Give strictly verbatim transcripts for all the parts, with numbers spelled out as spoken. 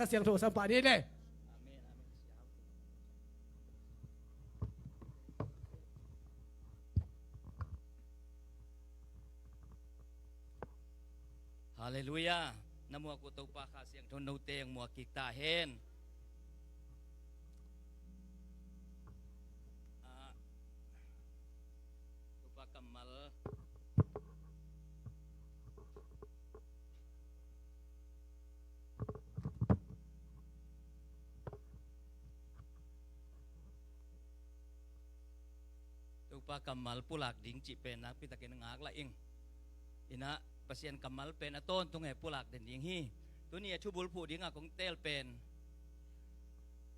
Kha Siangtho sam pah ni le. Halleluiah. Na muak uh Topa Kha Siangtho note hong muak kik ta hen. Ah, Topa kammal. Topa kammal pulak ding cih pen nakpi takin ngak lah ing. Inah Pasian kammal pen a tawntung he pulak den ding hi. Tuni a thubulphuh dingah kong teel pen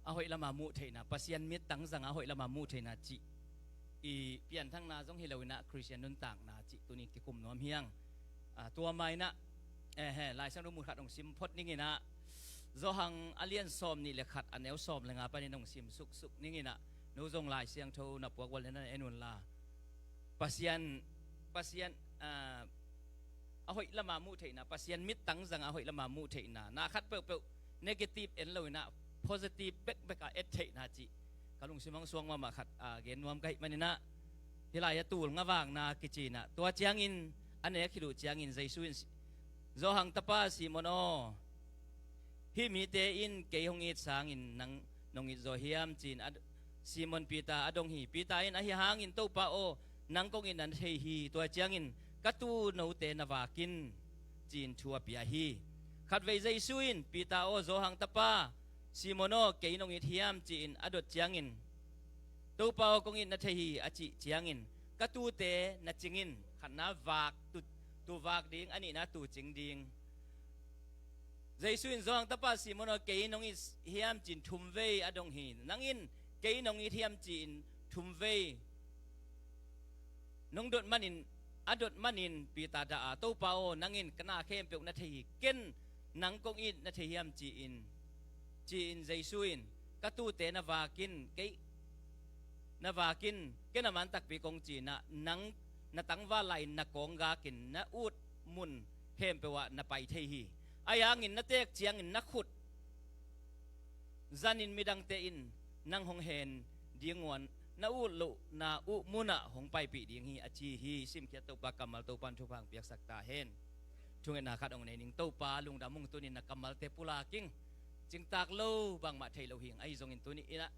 a hoih lama muh theihna, Pasian mittang zanga a hoih lama muh theihna cih i pianthakna zong hi lo inah Khristian nuntakna cih tuni kikum nuam hiang. Ah, tua ma inah, eh, he, Lai Siangtho mun khat hong sim phot ning inah, Johan a lian sawm nih le khat a neu sawm le nga panin hong sim suksuk ning inah, no zong Lai Siangtho na puak ual le na en unla. Pasian, Pasian, ah, a hoih lama muh theihna, Pasian mittang zanga a hoih lama muh theihna, na khat peuhpeuh negative en lo inah positive bekbek a et theihna cih ka lungsim hong suang mahmah khat, ah, gen nuam ka hih man inah, hih lai a tul nga vakna kici inah, tua ciangin a nek khit uh ciangin Jesu in, Johan tapa Simon aw, hih mite in kei hong it sangin nang nong it zaw hiam ci-in a, Simon Peter a dong hi. Peter in, ahi hangin Topa aw, nang kong it na thei hi, tua ciangin ka tu note na vak in, ci-in thu a pia hi. Khatvei Jesu in, Peter aw, Johan tapa Simon aw, kei nong it hiam ci-in a dot ciangin, Topa aw, kong it na thei hi, a cih ciangin, ka tute na cing in, khatna vak, tu, tu vak ding, a nihna tu cing ding. Jesu in, Johan tapa Simon aw, kei nong it hiam ci-in thumvei a dong hi. Nang in kei nong it hiam ci-in thumvei nong dot manin, a dot manin Peter dah a, Topa aw, nang in ka na khempeuh na thei hi, ken nang kong it na thei hiam ci-in, ci-in Jesu in, ka tute na vak in, kei na vak in, ken a man takpi kong ci inah, nang na tangval lai-in na kawng gak in na ut mun khempeuh ah na pai thei hi. Ahi hangin na teek ciangin na khut zanin midangte in nang hong hen ding uh a, na ut lohna uh munah hong paipih ding hi, a ci hi. Simkhiat Topa kammal, Topa in thupha hong piaksak ta hen. Thungetna khat hong nei ning. Topa lungdam ung, tuni na kammalte pulak ing. Cingtak lo, bangmah thei lo hi ing, ahi zongin tuni inah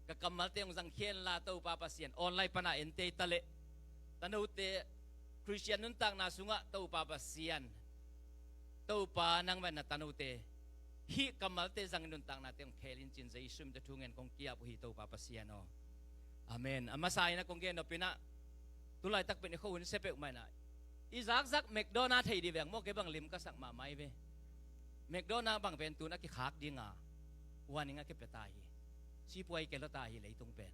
ka kammalte hong zangkhia inla, Topa Pasian, online pana en tei ta leh, tanote Khristian nuntakna sungah Topa Pasian, Topa nangmah na tanote hih kammalte zangin nuntaknate hong phel in ci-in Jesu min tawh thu ngen kong ki-ap uh hi, Topa Pasian aw. Amen. A masa inah kong gen nop inah, tulaitak pen i khuahun sia peuhmah inah, i zakzak McDonald thei dih veng maw, kei bang lim ka sak mahmah hi ve. McDonald bang pen tun a kikhak dinga warning a kipia ta hi. Sipuai kei lo ta hi leitung pen.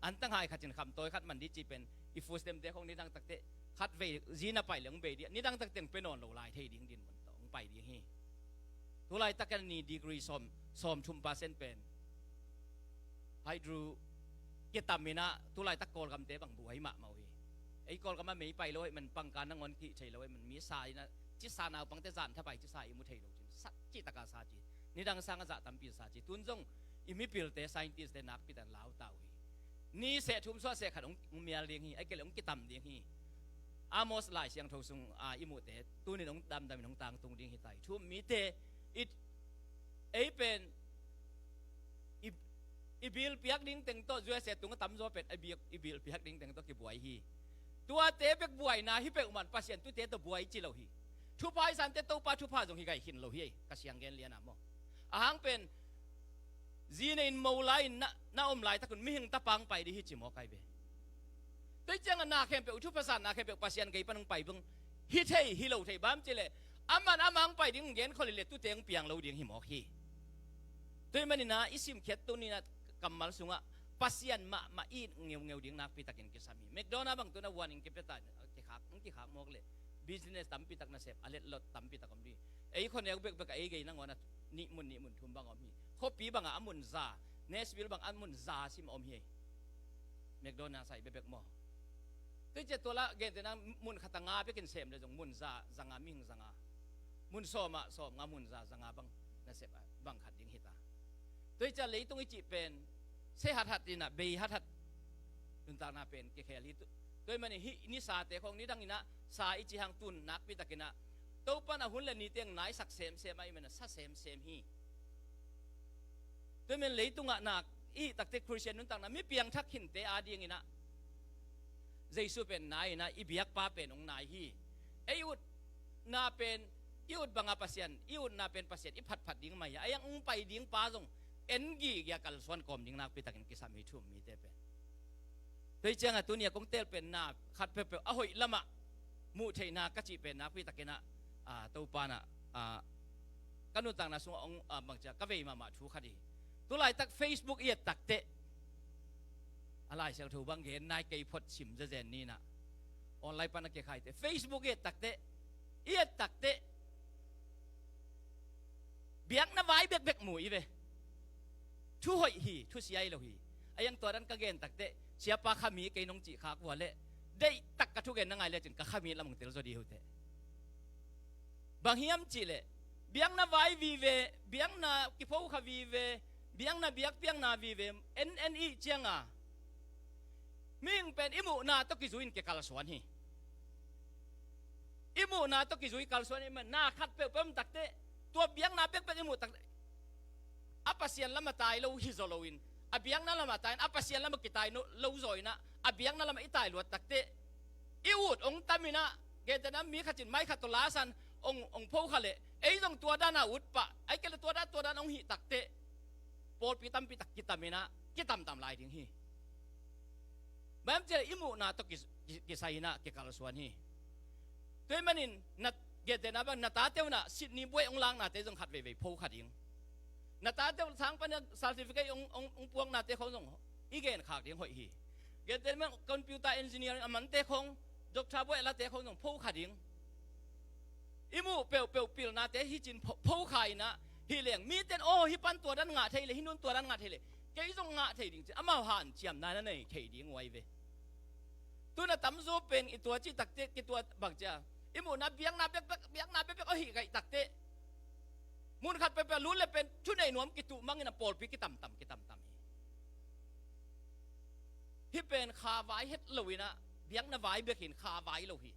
Antang hai khat in khamtawi khat man dih cih pen, i food stamp te khong nidang takte khatvei zi na pai le hong bei dih, nidang takte hong pia nawn lo lai thei ding dinmun tawh hong pai ding hi. Tulaitak a ni degree sawm, sawm thum percent pen hydro kitam inah, tulaitak Kawlgamte bang buai mahmah uh hi. Ei Kawlgam a mei pai lo ahih man pangka nangawn kihih thei lo ahih man mi sa inah, cisa naupangte zan thapai cisa i mu thei lo cin, sa cih taka sa ci. Nidang sanga zah tampi sa ci. Tun zong i mipilte, scientist te nakpi takin lau ta uh hi. Ni seh thum suah seh khat hong, hong mial ding hi, ahih kei leh hong kitam ding hi. Amos Lai Siangtho sung a i muhte tunin hong damdamin hong tangtung ding hi ta hi. Thu-um mite, i, ei pen i, i bill piak ding teng tawh, U S A tungah tamzaw pen i bill, i bill piak ding teng tawh kibuai hi. Tuate bek buaina hi peuhmah in Pasian tute tawh buai ci lo hi. Thupha i sante Topa thupha zong hi gai khin lo hi, ka siang gen liana maw. Ahang pen zi nei-in mo lai-in na, na om laitakun mihing tapa hong pai dih hi ci mawk ai ve. Tua hi ciangah na khempeuh, thupha sa na khempeuh Pasian gei pan hong pai bang hi thei, hi lo thei, bang hang hiam cih leh aman ama hong pai ding hong genkhol hi leh tute hong piang lo ding hi mawk hi. Tua ahih manin ah i simkhiat tuni-in ah kammal sungah Pasian mahmah it ngeungeu ding nakpi takin kisam hi. McDonald bang tun ah warning kipia ta, kikhak, hong kikhak mawk leh business tampi tak nasep a letlot tampi tak om ding. Ei khuaneu bekbek ah ei gei nangawn ah nih mun, nih mun thum bang om hi. Khuapi bangah a mun za, Nashville bang a mun za sim om hi. McDonald sai bekbek maw. Tua hi ciah tua lah gentehna mun khat ah nga bekin sem leh zong mun za, za nga, mihing za nga. Mun sawm ah sawm nga, mun za, za nga bang nasep a bang khat ding hi ta. Tua hi ciah leitung i cih pen se hathat inah bei hathat nuntakna pen kikhel hi. Tua hi manin hih nisate khong nidang inah sa i cih hang tun nakpi takinah Topan a hun le niteng naisak semsem a i menah sa semsem hi. Tua hi manin leitungah nak i hih takte Khristian nuntakna mi piangthak khinte adinginah Jesu pen nai inah i biakpa pen hong nai hi. Ei utna pen i ut banga Pasian, i utna pen Pasian i phatphat ding mah hi a, ei ang hong pai dingpa zong en gige a kalsuan kawm ding nakpi takin kisam hi thu-um mite pen. Tua hi ciangah tuni a kong teel pen na khat peuhpeuh a hoih lamah muh theihna ka cih pen nakpi takinah Topa nah ka nuntakna sungah hong bangcia ka vei mahmah thu khat hi. Tulaitak Facebook i et takteh a Lai Siangtho bang gen nai kei phot sim zezen ninah online pan a kikhaite Facebook i et takteh i et takteh biakna vai bekbek mu i ve. Thu hoih hi, thu sia hi lo hi. A iang tua dan ka gen takteh siapa khami kei nong cih khak vua leh deihtak ka thugen na ngai lecin ka khami lam hong tel zaw di hi uh teh. Bang hiam cihleh biakna vai vive, biakna kipho kha vive, biakna biakpiakna vive en en ih cianga mihing pen i muhna tawh kizui in kikalsuan hi. I muhna tawh kizui kalsuan i mah na khat peuhpeuh om takteh tua biakna bekbek i muh takteh a Pasian lamah tai lo hi zaw loin a biakna lamah tai in a Pasian lamah kitai lo zaw inah a biakna lamah i tai luat takteh i ut hong tam inah gentehna mi khat cin mai khat tawh lasan hong pho kha leh ei zong tua dana ut pah ai kei le tua dan tua dan hong hih takteh pawlpi tampi tak kitam inah kitamtam lai ding hi. Bang hiam cihleh i muhna tawh kisai inah kikalsuan hi. Tua hi manin na gentehna bang na tate unah Sydney buai hong laknate zong khat veivei pho kha ding. Na tate uh sang pan certificate hong puaknate khong zong i gen khak ding hoih hi. Gentehna bang computer engineering a mante khong doctor buai a late khong zong pho kha ding. I muh peuhpeuh pilnate hi cin pho kha inah hi leng miten aw hi pan tua dan ngah thei le hi nun tua dan ngah thei le kei zong ngah thei ding cin amau hanciamna na nei thei ding uai ve. Tuna tamzaw pen i tua cih takteh kitua bangcia i muhna biakna bekbek biakna bekbek aw hih gaih takteh mun khat peuhpeuh lut le pen thunei nuam kituh mangin a pawlpi kitamtam kitamtam hi. Hih pen kha vai het lo inah biakna vai bek hin kha vai lo hi.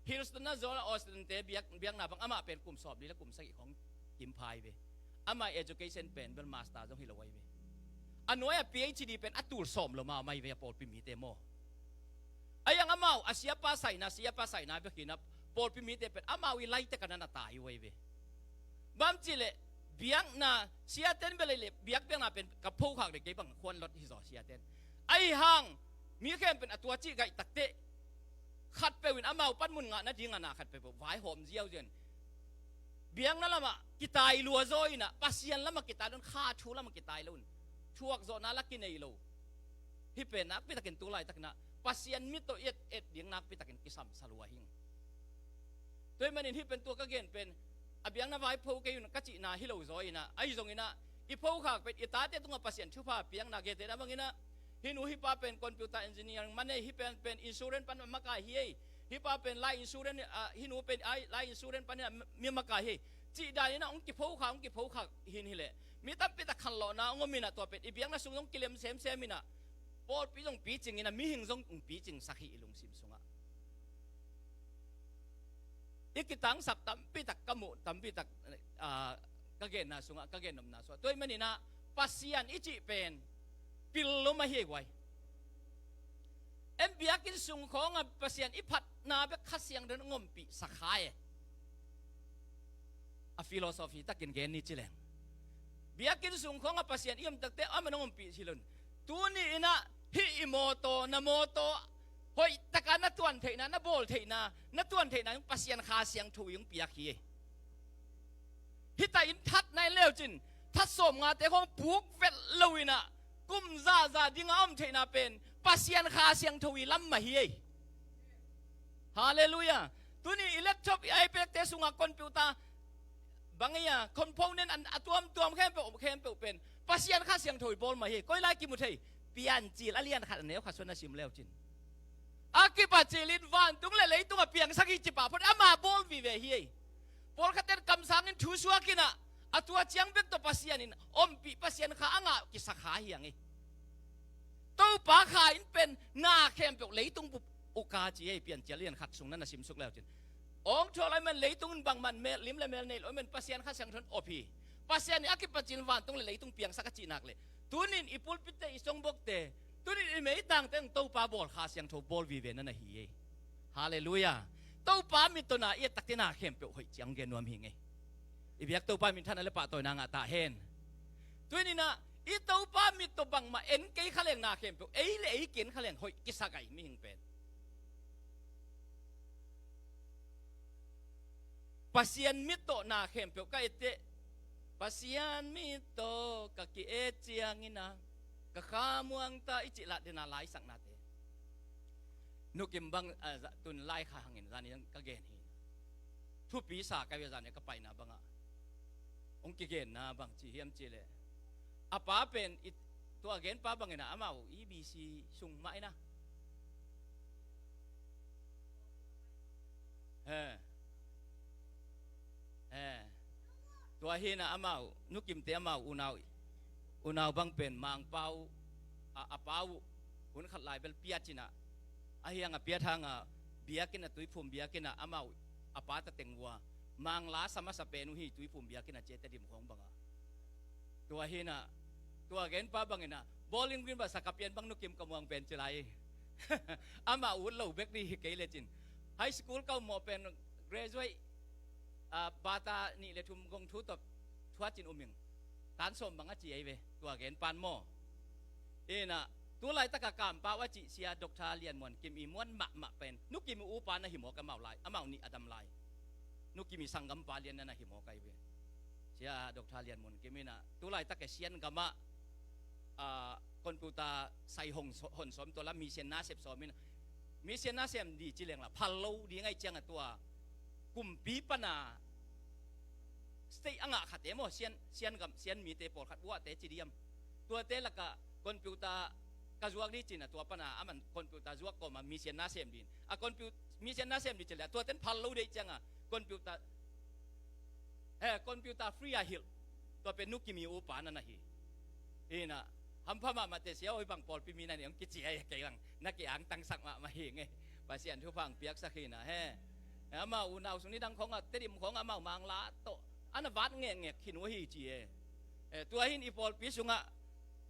Houston a Joel Osteen te biakna bang amah pen kum sawm li le kum sagih khong kim phai ve. Amah education pen bel master zong hi lo ai ve. A nuai a PhD pen a tul sawm lo ma mai ve a pawlpi mite maw. A iang amau a siapa saina siapa saina bek hinah pawlpi mite pen amau i laitek a nan a tai uai ve. Bang hiam cihleh biakna siaten bel ei le biakpiakna pen ka pho khak le kei bang khuan lot hi zaw siaten. Ahi hang mi khempeuh a tua cih gaih takteh khat peuh in amau pan mun ngah nading a na khat peuhpeuh vaihawm ziauziau in biakna lamah kitai lua zaw inah Pasian lamah kitai lo in kha thu lamah kitai lo in thuak zawhna la kinei lo. Hih pen nakpi takin tu laitakinah Pasian mit tawh i et et ding nakpi takin kisamsa lua hing. Tua hi manin hih pen tua ka gen pen a biakna vai pho kei un ka cihna hi lo zaw inah ahi zonginah i pho khak pen i tate tungah Pasian thupha piakna gentehna banginah hih nu hih pa pen computer engineering man ei hih pen pen insurance pan a makai hi ei. Hih pa pen life insurance hih nu pen life insurance pan inah mi makai hi ei. Cih dan inah hong kipho kha hong kipho kha hin hileh mi tampi tak khanlawhna hong om inah tua pen i biakna sung zong kilem semsem inah pawlpi zong picing inah mihing zong hong picingsak hi i lungsim sungah. I kitangsak tampi tak ka muh tampi tak ka genna sungah ka gennopna sungah tua hi maninah Pasian i cih pen pil lo mah hi ei guai. En biakinn sung khawngah Pasian i phatna bek Kha Siangtho in hong ompihsak kha e. A philosophy takin gen ni ci leng biakinn sung khawngah Pasian i om takte amah in hong ompih hi lo in tuni inah hih i mawtaw na mawtaw hoih taka na tuan theihna na bawl theihna na tuan theihna in Pasian Kha Siangtho in hong piak hi. Hita in that nai leucin that sawmngate khawng puk vet lo inah kum zahzah dinga om theihna pen Pasian Kha Siangtho i lam mah hi ei. Halleluiah. Tuni i laptop i iPad te sungah computer bang ei a component a tuamtuam khempeuh om khempeuh pen Pasian Kha Siangtho i bawl mah hi ei. Koi lai kimu thei? Piancil a lian khat a neu khat suan a sim leucin a kipacil in vantung le leitung a piangsak hi ci pah phot ama bawl vive hi ei. Pawlkhatten kamsangin thu suak inah A tua ciang bek tawh Pasian in ompih Pasian kha a ngah kisa kha hi hang ei. Topa kha in pen na khempeuh leitung bup uh ka ci ei. Piancil lian khat sung na na simsuk leu cin, awng thuak lai man leitung in bangman mel lim le mel nei lo man Pasian Kha Siangtho in op hi. Pasian in a kipacin vantung le leitung piangsak a cih nak leh, tunin i pulpit te, i songbok te, tunin i meitang te, Topa bawl Kha Siangtho bawl vive na na hi ei. Halleluiah. Topa mit tawh na i et takte na khempeuh hoih ciang gen nuam hi ngei. I biak Topa minthanna le pahtawina ngah ta hen. Tuninah i Topa mit tawh bangmah en kei kha leng na khempeuh, ei le ei ki-en kha leng hoih kisa gai mihing pen. Pasian mit tawh na khempeuh ka et teh, Pasian mit tawh ka ki-et ciangin a ka kha muang ta i cih lah dena laisaknate. Nukim bang, ah, za-, tun lai kha hangin zani ka gen hi. Thupi sa ka bia zani ka paina bangah hong kigenna bang ci hiam cih leh, a pa pen i, tua gen pa bangin a amau E B C sung mah in a. He. He. Tua hi na amau, Nukimte amau unau, unau bang pen Mangpau, a, a pa uh, hun khat lai bel piat cin a, a hiang a piat hang a, biakinn a Tuiphum biakinn a amau, a pa ta teng vua, Mangla sa masa pen uh hi Tuiphum biakinn a ciate dim khawng bang a. Tua hi na, tua gen pa bangin a, Bowling Green ba sa ka pian bang Nukim ka muang pen ci lai. Amah ut lo bek dih hi kei le cin. High school ka um mawh pen graduate, ah, bata nih le thum gong thu tawh thuat cin um ing. Tan sawm bang a ci ei ve, tua gen pan maw. Ina, tu laitak a kampau a cih Sia Doctor Lian Muan Kim i muan mahmah pen, Nukim i upa na hi maw ka amau lai, amau nih a dam lai. Nukim i sanggampa lian na na hi maw ka hi ve. Sia Doctor Lian Muan Kim ina, tu laitak e Sian gamah, ah, computer sai hong so-, hon sawm tua la mission na sep sawm ina. Mission na sem di ci leng la, phal lo di ngai ciang a tua. Kumpi pana state a ngah khat e maw, Sian, Sian gam, Sian mite pawlkhat uahte ci diam. Tuate laka computer ka zuak di cin a tua pana, aman computer zuak kawma mission na sem din. A compu-, mission na sem di cin le, tua ten phal lo dei ciang a computer, he, computer free a hilh. Tua pen Nukim i upa na na hi. Ina, hampha mahmah te Sia oi bang pawlpi mi na ni ong kici a kei bang. Na ki-angtangsak mahmah hi ngei. Pasian thupha ang piaksak hi na, he. Amau unau sung ni dang khawng a, Tedim khawng a amau Mangla tawh. Ana vat ngekngek khin uh hi ci e. Eh, tua hin i pawlpi sungah.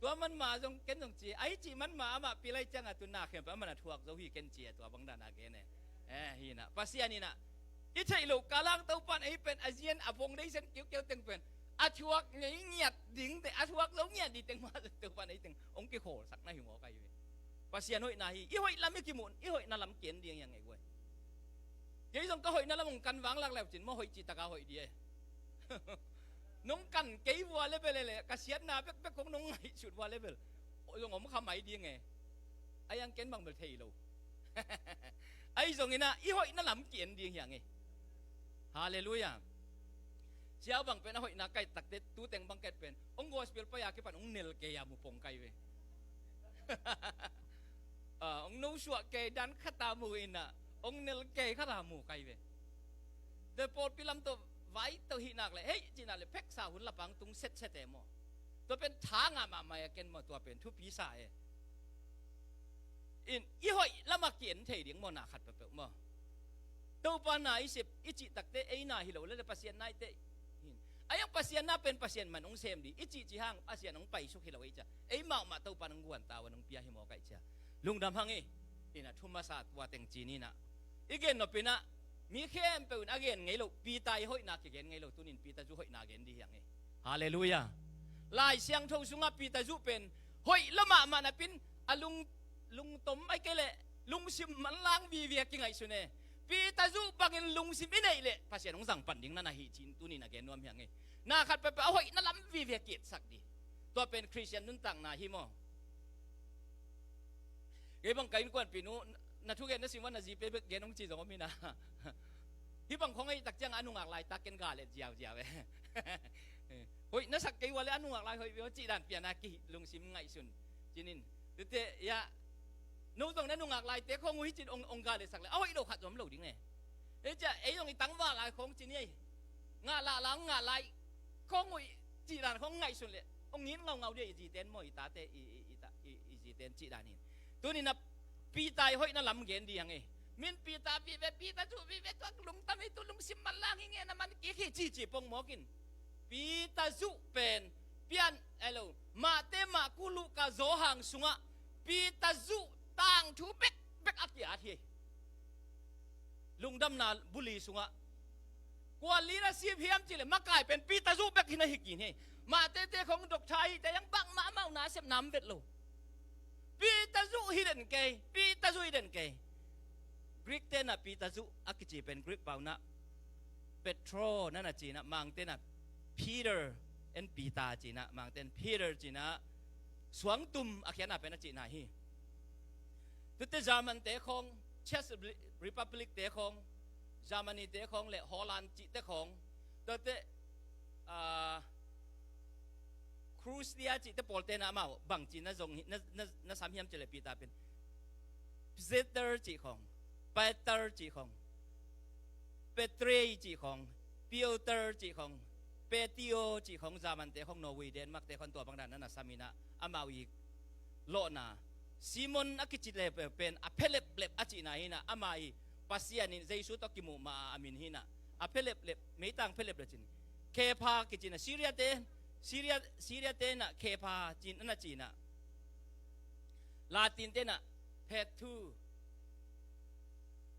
Tua man ma zong ken zong ci. Ai ci man ma amah pilai ciang a tu na khem pa amah na thuak zo hi ken ci e tua bang dan a gen e. Eh, hi na. Pasian ina. I theih loh kalang Topan ei pen a zian a vong dei sen kiukiau teng pen. A thuak ngei ngiat ding te, a thuak zo ngiat ding teng ma Topan ei teng. Ong kikhawlsak na hi maw ka hi ve. Pasian hoihna hi, i hoih lam i kimun, i hoihna lam kian ding hi a ngei guai. Kei zong ka hoihna lam hong kan vang lak leu cin, maw hoih cih taka hoih di e. Nong kan kei vua le bel e le, ka siatna bekbek kong nong ngaihsut vua le bel. Zong om kha mai ding e. Ai ang ken bang bel thei lo. Ai zong ina, i hoihna lam kian ding hi a ngei. Halleluiah. Siau bang pen a hoihna kaih takte, tu teng bang kaih pen. Ong gospel pai a kipan, ong nel kei a mu pong kai ve. Ah, ong no suah kei dan khata mu ina, ong nel kei khata mu kai ve. Te pawlpi lam tawh vai tawh hih nak le, hei, cih nak le, pheksa hun lapang tung setset e maw. Tua pen tha ngah mahmah e ken maw, tua pen thupi sa e. In, i hoih lamah ki-en thei ding maw, na khat peuhpeuh maw. Topa na i sep, i cih takte, ei na hi lo le, le Pasian na i te. Hin. A yang Pasian na pen Pasian man ong sem di, i cih cih hang, Pasian ong paisuk hi lo ei cia. Ei mahmah Topa nong guan tau a nong pia hi maw kaih cia. Lungdam hang i, ina thu masa tua teng ci ni na. I gen nop ina, mi khempeuh in a gen ngei lo, Peter i hoihna kigen ngei lo, tunin Peter zu hoihna gen di hi hang i. Halleluiah. Lai Siangtho sungah Peter zu pen, hoih lamah mah napin, a lung, lungtom ai kei leh, lungsim manlang vive a kingaihsun e. Peter zu bangin lungsim i neih leh, Pasian hong zang pan ding na na hi cin tunin a gen nuam hi hang e. Na khat peuhpeuh a hoihna lam vive a kietsak di. Tua pen Khristian nuntakna hi maw. Kei bang ka innkuanpih nu, na thugen na sim ua na zipe bek gen hong ci zong om hi na. Hih bang khong ahih tak ciang a nungak laitak ken ga let ziauziau e. Hoih na sak kei ua le a nungak lai hoih ve aw cih dan pian a ki lungsim ngaihsun. Cinin. Tete, ya. No zong na nungak laite khong uh hi cin ong, ong ga let sak le. A hoih lo khat zong om lo ding e. Ei cia, ei zong i tangval lai khong cin ei. Ngah lah lang ngah lai. kong uh cih dan kong ngaihsun leh hong it ngaungau ding a, i zite in maw, i tate, i, i, i, ta, i, i zite in cih dan hi. Tuni-in ah Peter i hoihna lam gen ding hi. Min Peter vive, Peter zuh vive, tua lungdam hi, tu lungsim manlang hi, ngen a man kik hi, ci ci pongmawk in. Peter zuh pen, Pian, hello, Mate, Marku, Luka, Johan sungah Peter zuh tangthu bekbek a ki-at hi. Lungdamna buli sungah. Kua leadership hiam cih leh makai pen Peter zuh bek hi na hi kei hi. Mate te khong doctor hi, te yang bangmah amau nasepna om vet lo. Peter zuh hi den kei, Peter zuh hi den kei. Greek te'n ah Peter zuh a kici pen Greek pau-in ah Petro na na ci-in ah, Mangte'n ah Peter, en Peter ci-in ah, Mangte'n Peter ci-in ah, suangtum a khiatna pen a cihna hi. Tuate German te khong, Czech Republic te khong, Germany te khong leh Holland cihte khong, tuate, ah, Croatia cihte pawlte'n ah amau bangci na zong hi, na, na, na sam hiam cih leh Peter pen Peter cih khong, Peter cih khong, Petrei cih khong, Piotr cih khong, Petio cih khong, German te khong, Norway, Denmark te khong tua bang dan na na sam in ah, amau i lawhna. Simon a kici le pen a phelephlep a cihna hi in ah, ama i Pasian in Jesu tawh kimuh ma a min hi in ah, a phelephlep, meitang phelephlep cin. Kepha kici in ah, Syria te, Syria, Syria te'n ah Kepha ci-in a na ci in ah, Latin te'n ah Petru,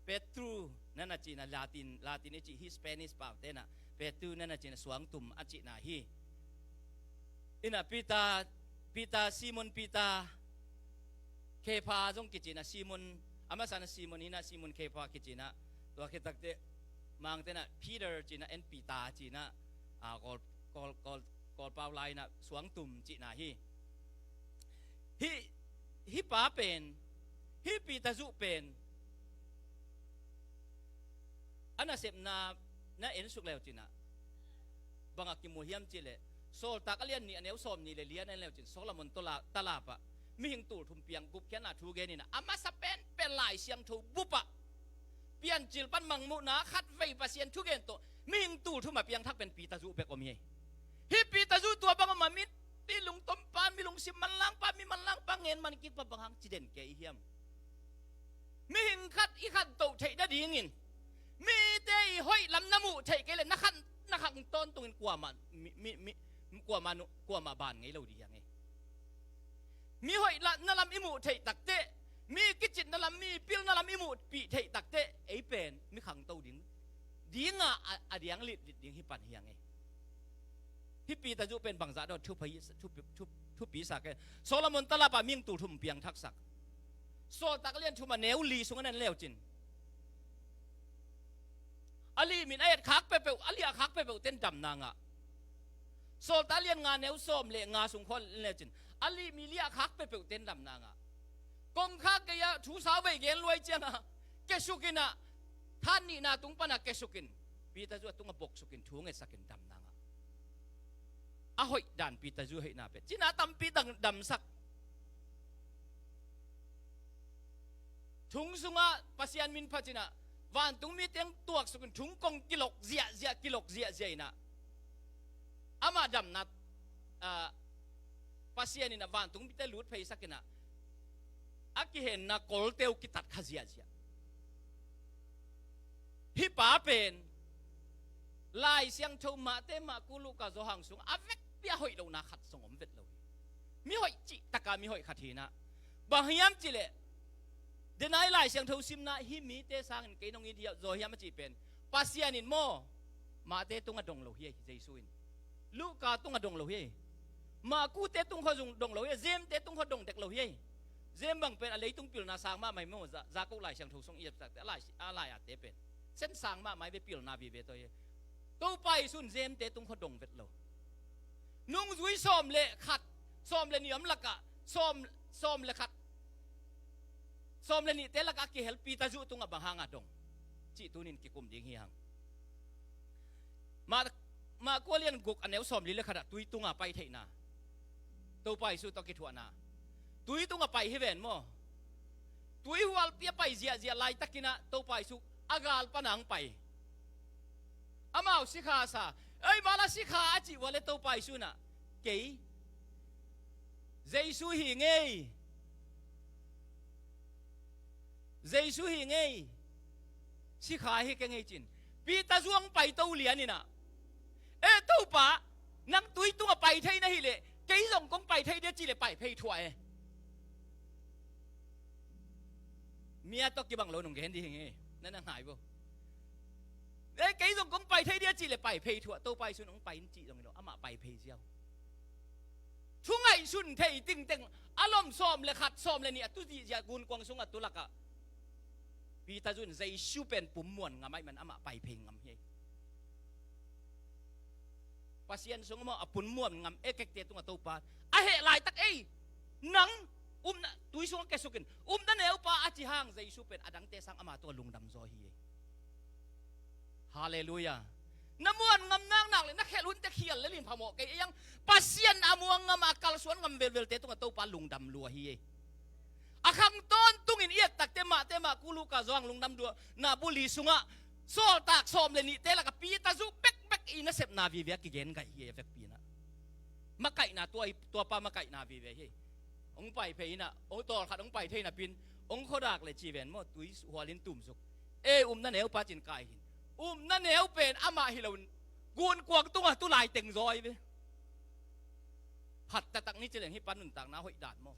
Petru na na ci in ah, Latin, Latin i cih hi, Spanish pau te'n ah Petru na na ci in ah, suangtum a cihna hi. In ah Peter, Peter, Simon Peter, Kepha zong kici in ah, Simon, a masa-in ah Simon hi in ah, Simon Kepha kici in ah, tua khit takteh Mangte'n ah Peter ci in ah, en Peter ci in ah, a, Kawl, Kawl, Kawl, Kawlpau lai-in ah suangtum cihna hi. Hih, hih pa pen, hih Peter zuh pen, a nasepna na en suk leu cin ah, bang a kimu hiam cih leh, Sawltak a lian nih a neu sawmnih le li-a na en leu cin, Solomon tala, talap ah mihing tulthum piang gupkhiatna thu gen in ah, a masa penpen Lai Siangtho bup ah Piancil pan Mangmuhna khatvei Pasian thugen tawh mihing tulthum a piangthak pen Peter zuh bek om hi. Hih Peter zuh tua bang om a, mi, mi lungtom pa, mi lungsim manlang pa, mi manlang pa, ngen man kik pa, bang hang ci den kei hiam? Mihing khat i khanto theih nadingin, mite i hoih lam na muh theih kei leh na khang, na khang tawntungin kuamah, mi, mi, mi, kuamah nu, kuamah ban ngei lo ding hi hang e. Mi hoih la, na lam i muh theih takteh, mi kicitna lam, mi pilna lam i muhpih theih takteh, ei pen mi khangto ding, ding a, a, a diang litlit ding hi pan hi hang e. Hih Peter zuh pen bangzah dawn thupi, thupi, thu, thupi sa kei. Solomon talap ah mihing tulthum piangthaksak. Sawltak lian thum a neu li sung a na en leu cin, a lih mi in a et khak peuhpeuh, a liah khak peuhpeuh ten damna ngah. Sawltak lian nga neu sawm le nga sung khawng en leu cin, a lih mi liah khak peuhpeuh ten damna ngah. Kongkhak gei ah thu sau vei gen luai ciang ah, kesuk in ah, than nihna tung pan ah kesuk in, Peter zuh a tung ah boksuk in, thu ngetsak in, damna ngah. A hoih dan Peter zuh hoihna pen, cina tampi dam, damsak. Thong sungah Pasian min phat cin ah, vantungmi teng tuaksuk in, thong kong kilok ziahziah, kilok ziahziah in ah, amah damna, ah, Pasian in ah vantungmite lut pheisak in ah, a kihenna kolte uh kitat kha ziahziah. Hih pa pen Lai Siangtho Mate, Marku, Luka, Johan sung a vekpi a hoih lohna khat zong om vet lo hi. Mi hoih cih taka mi hoih khat hi in ah, bang hiam cih leh, denai Lai Siangtho simna, hih mite sangin kei nong it zaw hiam a cih pen, Pasian in maw, Mate tung ah dong lo hi ei, Jesu in. Luka tung ah dong lo hi ei. Markute tung khawng zong dong lo hi ei. James te tung khawng dong dek lo hi ei. James bang pen a leitung pilna sang mahmah hi maw, Za, Jakob Lai Siangtho sung i et takteh, a lai, a lai-ate pen sen sang mahmah hi ve, pilna vive tawh hi ei. Topa Jesu in James te tung khawng dong vet lo. Nungzui sawm le khat, sawm le nih om lakah, sawm, sawm le khat, sawm le nihte lakah a kihel Peter zuh tungah bang hanga dong cih tuni-in kikum ding hi hang. Mah, Marku a lian guk a neu sawmli le khat ah tui tunga pai theihna, Topa Jesu tawh kithuahna. Tui tunga pai hi ven maw. Tui hualpi a pai ziahziah laitakin ah Topa Jesu a gal pana hong pai. Amau sikhasa, "Ei, mala sikha," a cih uh a le Topa Jesu in ah, "Kei Jesu hi ngei. Jesu hi ngei. Sikha hi keng ei," ci-in Peter zong pai to lian in ah, "E Topa, nang tui tungah pai thei na hih leh kei zong kong pai thei ding," a cih leh pai phei thuah e. Mi a tawh kibang lo nong gen ding hi ngei, na na ngai vo. "E, kei zong kong pai thei ding," a cih leh pai phei thuah. Topa Jesu in hong pai in cih zong hi lo, amah pai phei ziau. Thu ngaihsun thei tingteng, a lom sawm le khat, sawm le nih a tu zihziah gunkuang sungah tu lakah Peter zong in Jesu pen pummuan ngam ahih man amah pai phei ngam hi. Pasian sung maw, a pummuan ngam ekekte tungah Topa a heh laitak, "Ei, nang upna tui sungah kiasuk in, upna neupa," a ci hang Jesu pen a dangte sang ama tungah lungdam zaw hi. Halleluiah. Na muan ngam naknak le na khelh hunte khial le lin phamawh kei ei ang. Pasian a muang ngam a kalsuan ngam velvelte tungah Topa lungdam lua hi. A khang tawntungin i et takte mahte mah, ku Luka zuang lungdam dua na buli sungah sawltak sawm le nihte lakah Peter zu bekbek i nasepna vive a kigen gaih hi a vekpi in ah. Makaihna tua, tuapa makaihna vive hi. Hong pai phei in ah, hong tawlkhat hong pai thei napi in, hong khuadak le ci ven maw, tui hualin tumsuk. "E, upna neupa," ci-in kai hi in. Upna neu pen amah hi loin gunkuang tungah tu lai teng zaw hi ve. Phat taktak ni ci leng hih pan nuntakna hoih dan maw.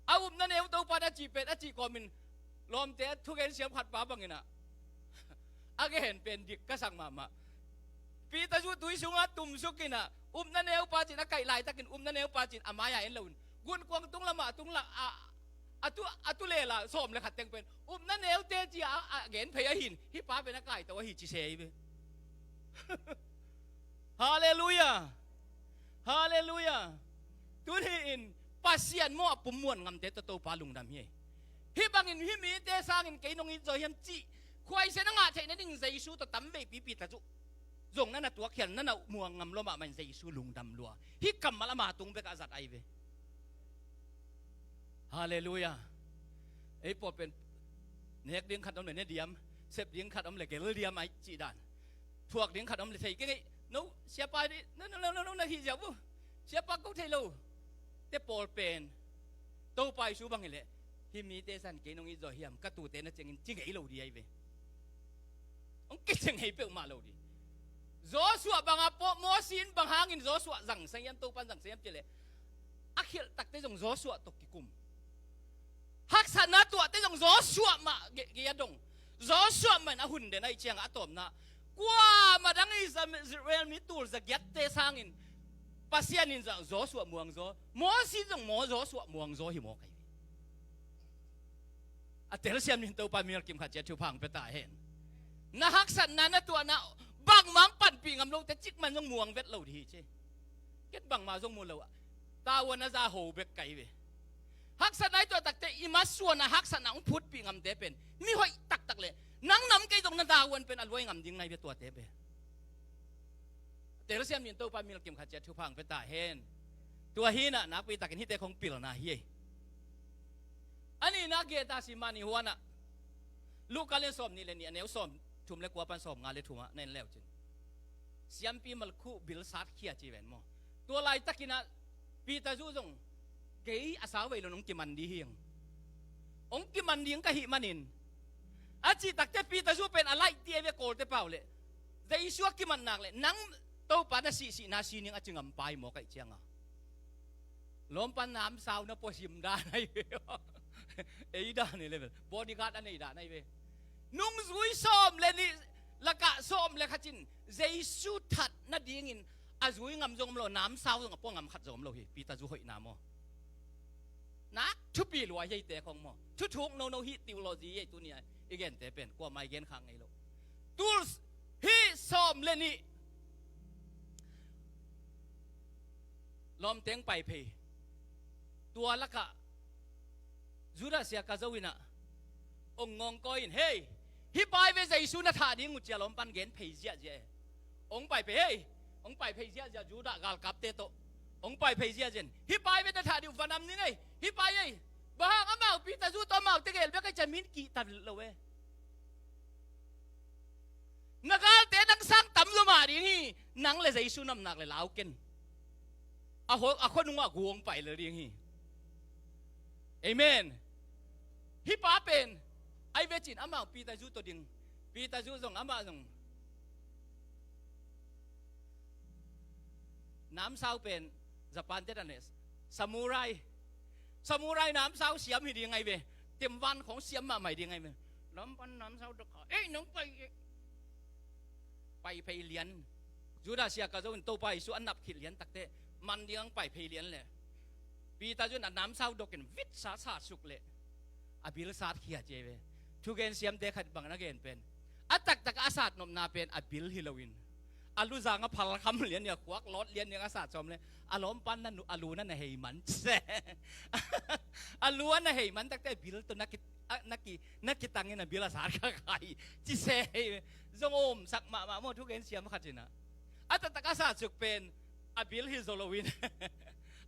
A upna neu Topa na cih pen a cih kawmin lawmte a thugen siam khat pa bangin ah, a gen pen dik ka sak mahmah. Peter zu tui sungah tumsuk in ah, upna neupa ci-in a kaih laitakin upna neupa ci-in a mai-ah en loin gunkuang tung lamah tung la a, a tu, a tu lela sawm le khat teng pen upna neute ci-a a, a gen phei ahi in, hih pa pen a kaito ahi ci se hi ve. Halleluiah. Halleluiah. Tuni in Pasian maw a pummuan ngamte tawh Topa lungdam hi. Hih bangin hih mite sangin kei nong it zaw hiam cih khuaisen a ngah theih nading Jesu tawh tamveipi Peter zu zong na na tuakkhial, na na muang ngam lua mahmah in Jesu lungdam lua. Hih kammal ama tung bekah a zat ahi ve. Halleluiah. Ei pawl pen nek ding khat om le ne diam, sep ding khat om le gel diam ahi cih dan. Thuak ding khat om le thei kei ngei. No, siapa di, no, no, no, no, no, na hih ziau bu. Siapa ko thei lo. Te pawl pen Topa Jesu bang hi leh, hih mite san kei nong it zaw hiam, ka tute na ciangin ci ngei lo di ahi ve. Hong kici ngei peuhmah lo di. Joshua banga paw, Mosi in bang hangin Joshua zangsa hiam, Topan zangsa hiam cih leh, a khialh takte zong Joshua tawh kikum. Haksatna tuahte zong Joshua mah gei, gei a dong. Joshua mah in a hun den ahih ciangah a tawpna, kuamah dang Israel mi tul zagiatte sangin Pasian in zong Joshua muangzaw, Mosi zong maw Joshua muangzaw hi mawk ahi ve. A telsiam ning Topa milkim khat ciat thupha hong pia ta hen. Na haksatna na tuahna bangmah hong panpih ngam lote cikmah in zong muang vet lo di hi ci. Ken bangmah zong mu lo a, tavuan a za ho bek ka hi ve. Haksatna i tuah takte i masuan a haksatna hong phutpih ngamte pen mi hoih taktak le nang nam kei zong na tavuan pen a luai ngam ding na hi ve tuate pen. Telsiam ning Topa milkim khat ciat thupha hong pia ta hen. Tua hi in ah nakpi takin hihte khong pilna hi. A nihna Gethsemane huanah Luka lian sawm nih le nih a neu sawm thum le kua pan sawm nga le thumah na en leucin, siampi malkhuh bil satkhia ci ven maw. Tua laitakin ah Peter zu zong kei a sau vei lo nong kiman di hi ang. Hong kiman ding ka hih manin a cih takte Peter zu pen a laih ti a ve kawlte pau le Jesu a kimat nak le nang Topa na sihsihna sining a ci ngam pai maw kaih cianga. Lawmpa namsau na puasim dan ahi ve. Ei dan hi le vel bodyguard a nei dan ahi ve. Nungzui sawm le nih lakah sawm le khat in Jesu that nadingin a zui ngam zong om lo, namsau zong a pua ngam khat zong om lo hi. Peter zu hoihna maw. Nak thupi lua hi eite khong maw. Thuthuk nono hi theology hi ei tuni a i gente pen kuamah i gen khak ngei lo. Tools hi sawm le nih lawmteng pai phei. Tua lakah Judas sia ka zo inah ong ngawngkawi in, hei, hih pai ve Jesu na thah ding uh cia lawmpan gen phei ziahziah e. Ong pai phei hei, ong pai phei ziahziah Judah galkapte tawh ong pai phei ziahziah in, hih pai ve na thah ding uh vanam ning ei, hih pai ei. Bang hang amau Peter zu tawh amau tegel bek ei cia min kihta lo e. Na galte nang sang tam lo mah ding hi. Nang le Jesu namnak le lau ken. A khuanung ah guang pai lel ding hi. Amen. Hih pa pen ai vecin amah Peter zu tawh ding. Peter zu zong amah zong namsau pen Japan te dan le samurai. Samurai namsau siam hi ding ai ve. Temvan khong siam mahmah hi ding ai ve. Lampan namsau dok kha. Ei, nang pai. Pai phei lian. Judah sia ka zo in Topa Jesu a nap khit lian takte man ding ang pai phei lian le. Peter zun a namsau dokin vit sa sa suk le. A bil sat khia cia ve. Thugen siamte khat bang na gen pen a taktak a sat nopna pen a bil hi loin a luzang a phalkham lian nia khuak lawt lian nia a sat sawm le a lawmpan na a lu na na hei man se. A lu a na hei man takte a bil to na ki a na ki na kitangin a bil a sat kha khai ci se. Zong om sak mahmah maw thugen siam khat cina a taktak a sat suk pen a bil hi zo loin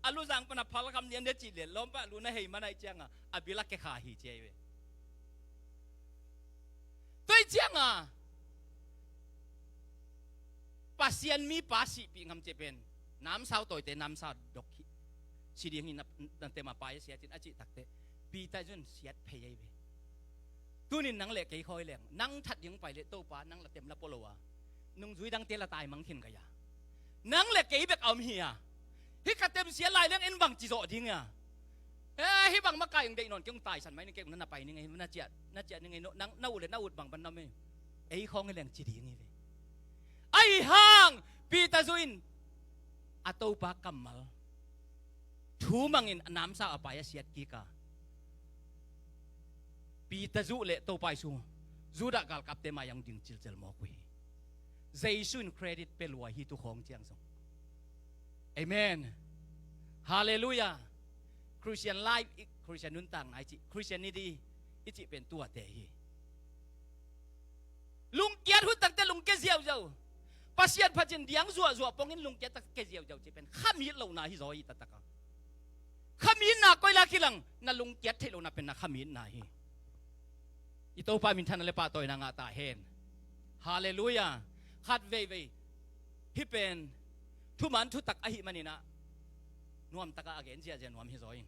a luzang pan a phalkham lian dia cih le lawmpa a lu na hei man ai cianga a bil a kekha hi cia ve. Tua hi cianga Pasian mi pa sihpih ngam cia pen namsau tawite namsau dok hi. Si ding hi na tem a pai a siat in a cih takte Peter zun siat phei ai ve. Tunin nang le kei khawi leng nang that ding pai le Topa nang la tem la polo a nungzui dangte la tai mang khin ka ya. Nang le kei bek a om hi a. Hi ka tem siat lai leng in bang ci zawh ding a. Eh, hi bang makai ung deih nawn kei ung taisan mai ning kei ung na na pai ning ei na ciah na ciah ning ei nang na ut le na ut bang ban nam ei. Ei khawng hi leng ci ding hi ve. Ahi hang Peter zu in a Topa kammal thu mangin a namsau a pai a siat kik a Peter zu le Topa Jesu Judah galkapte mai ang ding cilcel mawk uh hi. Jesu in credit pe luai hi tu khawng ciang zong. Amen. Halleluiah. Christian life i Christian nuntakna i cih Christianity i cih pen tuate hi. Lungkiat hun takte lungkia ziauziau. Pasian phacin diang zuahzuah pongin lungkiat takte kia ziauziau cih pen khamit lohna hi zaw hi taktak a. Khamitna koila kilang na lungkiat theih lohna pen na khamitna hi. I Topa minthanna le pahtawina ngah ta hen. Halleluiah. Khat veivei hi pen thuman thutak ahi maninah nuamtaka a gen ziahziah nuam hi zaw in.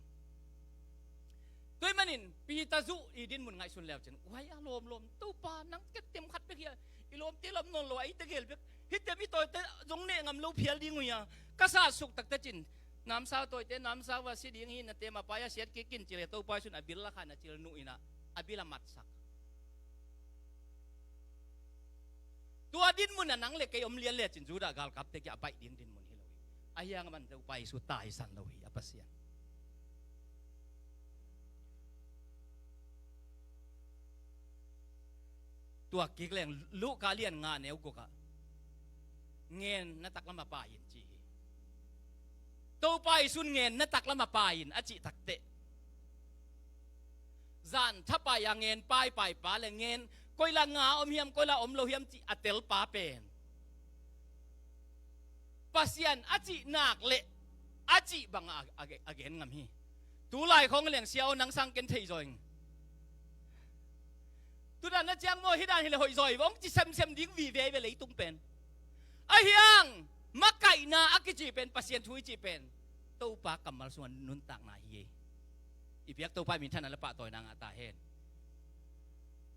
Tua hi manin Peter zu i dinmun ngaihsun leu cin uai a lawmlawm Topa nang ketem khat bek hi a i lawmte lam nawn lo a i tegel bek hi tem i tawite zong neh ngam lo phial ding uh hi a ka sa suk takte cin namsau tawite namsau a si ding hi na tem a pai a siat kikin cil he Topa sun a bil lakhan a cil nuh inah a bil a matsak. Tua dinmun a nang le kei om lian lecin Judah galkapte kia a baih ding dinmun hi lo hi. A hiang a man Topa Jesu taisan lo hi a Pasian. Tua kik leng Luka lian nga neu gukah ngen na taklam a pai in ci hi. Topa Jesu ngen na taklam a pai in a cih takte zan thapai a ngen paipai pa le ngen koila nga om hiam koila om lo hiam cih a tel pa pen Pasian a cih nak le a cih bang a, a, a gen ngam hi. Tulai khong leng sia aw nang sang ken thei zaw ing. Tudan na ciang maw hi dan hi le hoih zaw hi vong ci semsem ding vive ve leitung pen. A hiang makaihna a kici pen Pasian thu i ci pen Topa kammal sunga nuntakna hi ei. I biak Topa minthanna le pahtawina ngah ta hen.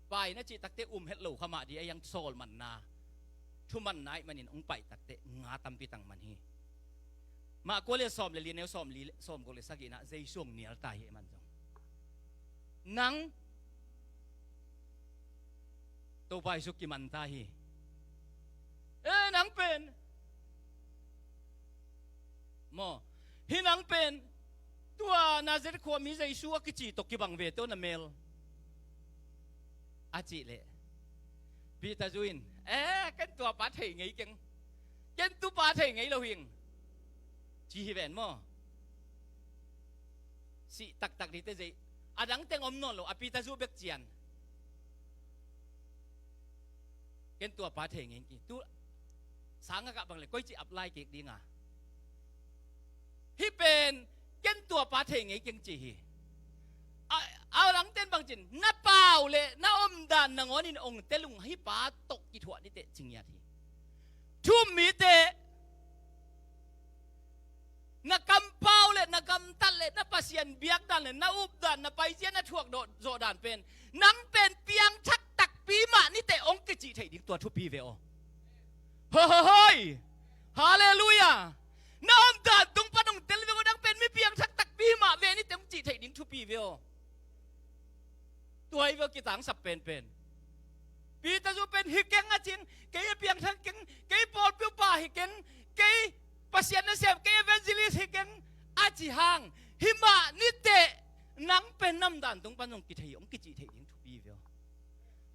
Pai na cih takte um het lo kha mah di a hiang sawl manna thumanna ih manin ong paih takte nga tampi tang man hi. Mah kua le sawm le li neu sawm li sawm guk le sagihna Jesu ong nial ta hi man zong. Nang Topa Jesu kiman ta hi. E nang pen maw hi nang pen tua Nazareth khuami Jesu a kici tawh kibang ve tawh na mel a cih leh Peter zu in e ken tua pa thei ngei keng ken tu pa thei ngei lo hing ci hi ven maw. Sih taktak dite zei a dang teng om nawn lo a Peter zu bek cian. Ken tua pa thei ngei ki tu sanga kah bang le koi ci ap lai kek dinga hi pen ken tua pa thei ngei keng ci hi. A A langten bangcin na pau le na omdan nangawnin ong telung hih pa tawh kithuah niteh ci ngiat hi. Thu-um mite, na kampau le na gamtat le na Pasian biakdan le na updan, na paizia na thuak zawhdan pen, nang pen piangthak takpi mah niteh ong kicih theih ding tua thupi ve aw. Ho, ho, hoi! Halleluiah! Na omdan tung pan ong tel ve aw, nang pen mi piangthak takpi mah ve niteh ong cih theih ding thupi ve aw. Tua hi ve aw kitangsap penpen. Peter zu pen hi keng a cin, kei a piangthak keng, kei pawlpi upa hi keng, kei Pasian nasem, kei evangelist hi keng a ci hang, hi mah niteh nang pen na omdan tung pan ong kithei, ong kicih theih ding thupi ve aw.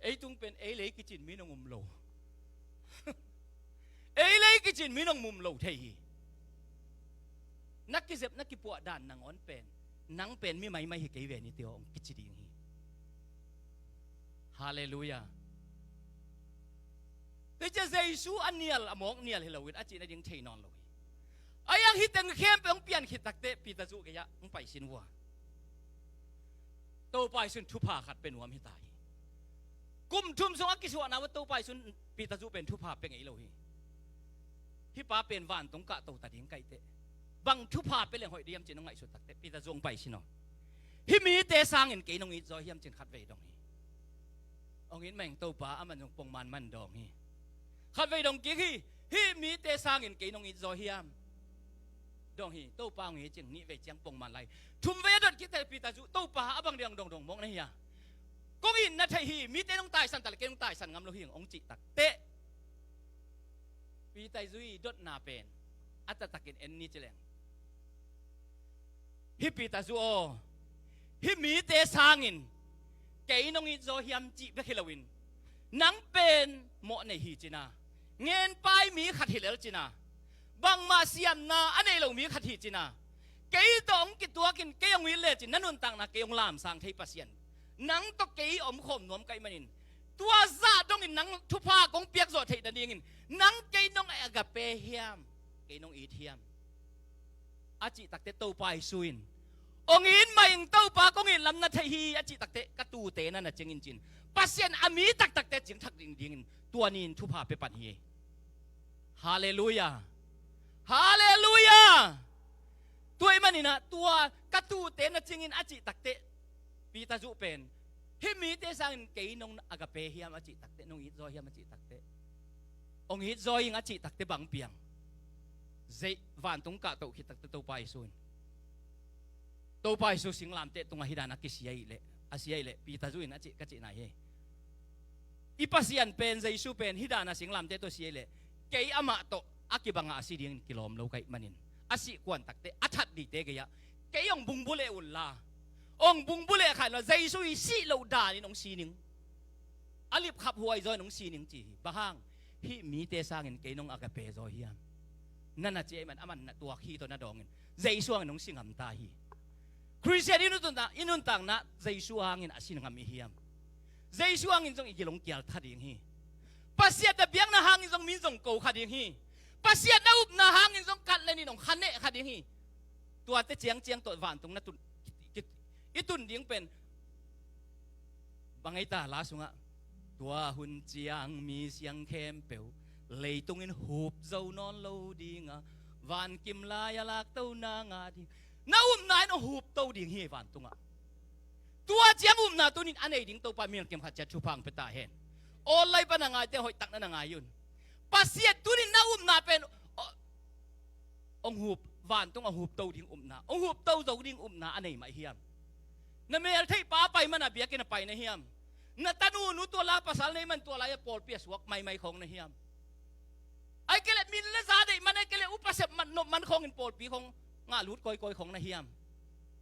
Ei tung pen ei lei kicin mi nong um lo. Ei lei kicin mi nong um lo thei hi. Na kizep na kipuah dan nangawn pen, nang pen mi maimai hi kei ve niteh aw ong kici ding hi. Halleluiah. Tua ciah Jesu a nial a mawk nial hi loin a cih nading thei nawn lo hi. A iang hih teng khempeuh hong pian khit takteh Peter zu gei-ah hong paisin vua. Topa Jesu in thupha khat pia nuam hi ta hi. Kum thum sung a kisuahna vua Topa Jesu in Peter zu pen thupha pia ngei lo hi. Hih pa pen vantung kahto ta ding kaiteh bang thupha pia leng hoih diam cin hong ngaihsut takteh Peter zu hong paisin aw. Hih mite sangin kei nong it zaw hiam cin khatvei dong hi. Ong it mah ing Topa, aman zong pongman man dawng hi. Khatvei dong kik hi. Hih mite sangin kei nong it zaw hiam? Dong hi. Topa ong it cing, nihvei ciang pongman lai. Thumvei a dot kik teh Peter zu, Topa, a bang diang dong dong mawk na hia? Kong itna thei hi, mite nong taisan ta le kei nong taisan ngam lo hi ong cih takteh Peter zu i dotna pen a taktakin en ni ci leng. Hih Peter zu aw, hih mite sangin kei nong it zaw hiam cih bek hi loin, nang pen mawh nei hi cin a, ngenpai mi khat hi lel cin a, bangmah siamna a nei lo mi khat hi cin a, kei tawh hong kituakin kei hong it lecin na nuntakna kei hong lamsang thei Pasian, nang tawh kei omkhawm nuam ka hih manin, tua zah dongin nang thupha kong piak zawh theih nadingin nang kei nong agape hiam, kei nong it hiam? A cih takteh Topa Jesu in, ong it mah ing Topa, kong it lam na thei hi, a cih takteh ka tuute na na cingin cin, Pasian a mi taktakte cing thak ding dingin tua ni-in thupha pia pan hi. Halleluiah. Halleluiah. Tua ahih manin ah tua ka tuute na cingin a cih takteh Peter zu pen, hih mite sangin kei nong agape hiam a cih takteh, nong it zaw hiam a cih takteh, ong it zaw ing a cih takteh bang piang? Zei vantung kahtoh khit takteh Topa Jesu in, Topa Jesu singlamteh tungah hih dan a kisia ahih leh, a sia ahih leh Peter zu in a cih, ka cihna hi. I Pasian pen, Jesu pen hih dan a singlamteh tawh sia ahih leh kei amah tawh a kibangah a si dingin kilawm lo ka hih manin, a sih kuan takteh a that dingte gei-ah kei ong bungbuleh unla, ong bungbuleh kha inla, Jesu i sih loh danin ong si ning, a lipkhaphuai zaw in ong si ning ci hi. Bang hang? Hih mite sangin kei nong agape zaw hiam? Na na ci ahih man, aman na tuak hi tawh na dawngin Jesu hangin ong si ngam ta hi. Khristian i nuntakna, i nuntakna Jesu hangin a si ngam i hiam? Jesu hangin zong i gil ong kial kha ding hi. Pasian na biakna hangin zong min zong ko kha ding hi. Pasian na upna hangin zong khat le nih in ong khaneh kha ding hi. Tuate ciangciang tawh vantung na tun, ki, ki, i tun ding pen bang ei ta la sungah, tua hun ciang mi siang khempeuh leitung in hup zo nawn lo ding a, vankim lai a lakto na ngah ding. Na upna in ong hupto ding hi vantungah. Tua ciang upna tunin a nei ding Topa mial kim khat ciat thupha ong pia ta hen. Online pan a ngaite hoih tak na na ngai un. Pasian tunin na upna pen, oh, ong hup, vantung a hupto ding upna, ong hupto zo ding upna a nei mah hiam? Na meltheih pa pai man a biakinn a pai na hiam? Na tanu nu tua la pasal nei man tua lai a pawlpi a suak maimai khawng na hiam? Ahih kei leh min le za deih man, ahih kei leh upa sep man, nop man khawngin pawlpi khawng ngah lut kawikawi khawng na hiam?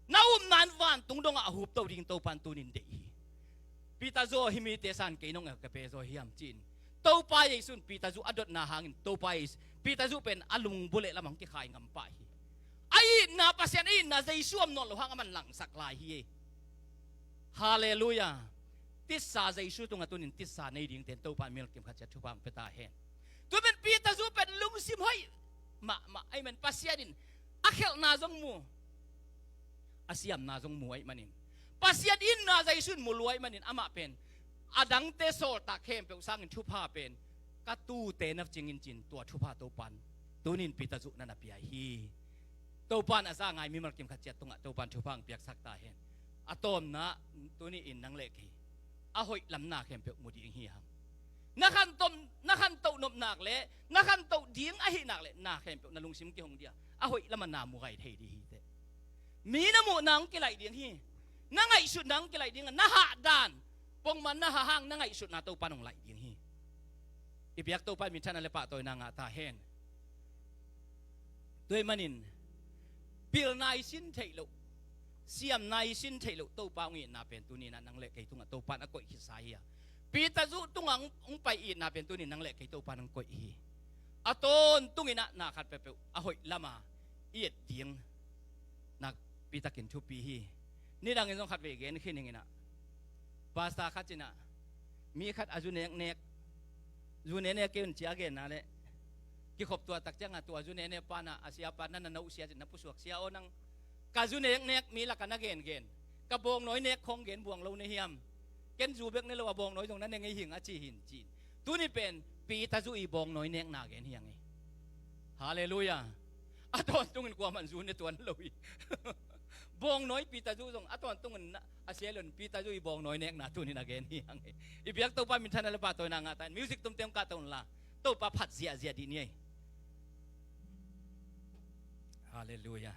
Na upna in vantung dongah a hupto ding Topa in tunin deih hi. Peter zu aw, hih mite sangin kei nong agape zaw hiam ci-in Topa Jesu in Peter zu a dotna hangin Topa Jesu, Peter zu pen a lungbuleh lamah hong kikhai ngam pah hi. A itna, Pasian a itna Jesu om nawn loh hang aman langsak lai hi. Halleluiah. Titsa Jesu tungah tunin titsa nei dingte in Topa in mial kim khat ciat thupha ong pia ta hen. Tua pen Peter zu pen lungsim hoih mahmah ahih man Pasian in a khelhna zong mu, a siamna zong mu ahih manin, Pasian itna Jesu in mu luai manin amah pen a dangte sawltak khempeuh sangin thupha pen ka tuute na cingin cin tua thupha Topan tunin Peter zuh na na pia hi. Topan a za ngai mimal kim khat ciat tungah Topan thupha ang piaksak ta hen. A tawmna tuni in nang le kei a hoih lamna khempeuh mu ding hi hang. Na khantom na khantoh nop nak le na khantoh ding ahi nak le na khempeuh na lungsim kihong dia a hoih lama na mu gai thei ding hi teh. Mi na muhna hong kilaih ding hi. Na ngaihsutna hong kilaih ding a na hah dan pongman na hah hang na ngaihsutna Topan hong laih ding hi. I biak Topan minthanna le pahtawina ngah ta hen. Tua ahih manin pilna i sin theih loh, siamna i sin theih loh Topa hong itna pen tuninah nang le kei tungah Topan a koih khitsa hi a. Peter zuh tungah hong pai itna pen tunin nang le kei Topan hong koih hi. A tawntunginah na khat peuhpeuh a hoih lama i et ding nakpitakin thupi hi. Nidangin zong khat vei gen khin inginah pasta khat cinah mi khat a zu neknek zu neknek kei un cia genna le kikhop tuahtak ciangah tua zu neknek panah a siapa na na nauh sia cin na pusuak sia aw nang ka zu neknek mi lakah na gengen ka bawngnawi nek khawng gen buang lo na hiam? Ken zu bek ne lo a bawngnawi zong na ne ngei hing a ci hin cin. Tuni pen Peter zuh i bawngnawi nekna gen hiang hi. Halleluia. A tawntungin kuaman zu ne tuan lo hi. Bawngnawi Peter zuh zong a tawntungin a sialon Peter zuh i bawngnawi nekna tunin a gen hiang hi. I biak Topa minthanna le pahtawina ngah ta in music tumte hong kahto unla Topa phat ziahziah dih ni ei. Halleluia.